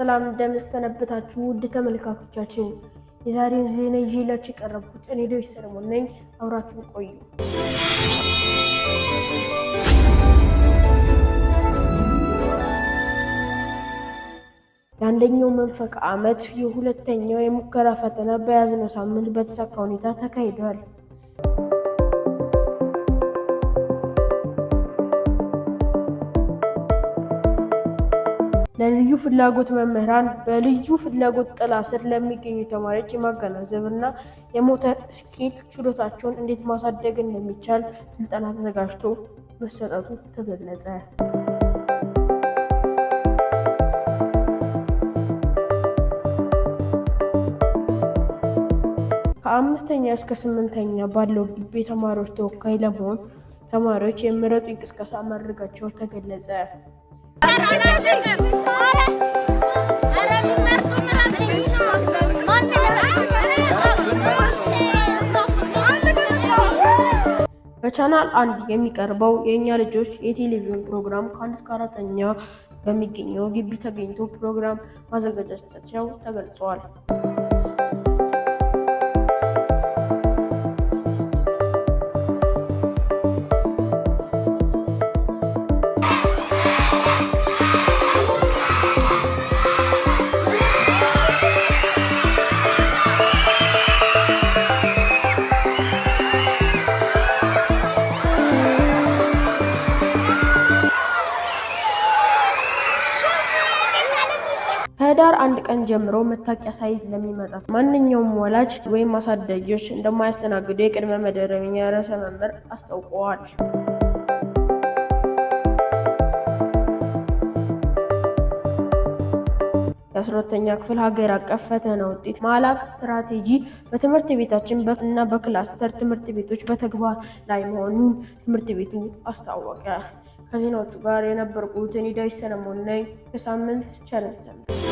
ሰላም እንደምን ሰነበታችሁ ውድ ተመልካቾቻችን፣ የዛሬውን ዜና ይዤላችሁ የቀረብኩት እኔ ዳዊት ሰለሞን ነኝ። አብራችሁን ቆዩ። የአንደኛው መንፈቅ ዓመት የሁለተኛው የሙከራ ፈተና በያዝነው ሳምንት በተሳካ ሁኔታ ተካሂዷል። ለልዩ ፍላጎት መምህራን በልዩ ፍላጎት ጥላ ስር ለሚገኙ ተማሪዎች የማገናዘብ እና የ motor skill ችሎታቸውን እንዴት ማሳደግ እንደሚቻል ስልጠና ተዘጋጅቶ መሰጠቱ ተገለጸ። ከአምስተኛ እስከ ስምንተኛ ባለው ግቢ የተማሪዎች ተወካይ ለመሆን ተማሪዎች የምረጡኝ ቅስቀሳ ማድረጋቸው ተገለጸ። በቻናል አንድ የሚቀርበው የእኛ ልጆች የቴሌቪዥን ፕሮግራም ከአንድ እስከ አራተኛ በሚገኘው ግቢ ተገኝቶ ፕሮግራም ማዘጋጀታቸው ተገልጿል። ከህዳር 1 ቀን ጀምሮ መታወቂያ ሳይዝ ለሚመጣ ማንኛውም ወላጅ ወይም አሳዳጊዎች እንደማያስተናግዱ የቅድመ መደበኛ ርዕሰ መምህር አስታውቀዋል። የ12ኛ ክፍል ሀገር አቀፍ ፈተና ውጤት ማላቅ ስትራቴጂ በትምህርት ቤታችን እና በክላስተር ትምህርት ቤቶች በተግባር ላይ መሆኑን ትምህርት ቤቱ አስታወቀ። ከዜናዎቹ ጋር የነበርኩት እኔ ዳዊት ሰለሞን ነኝ። ከሳምንት ቸር እንሰንብት።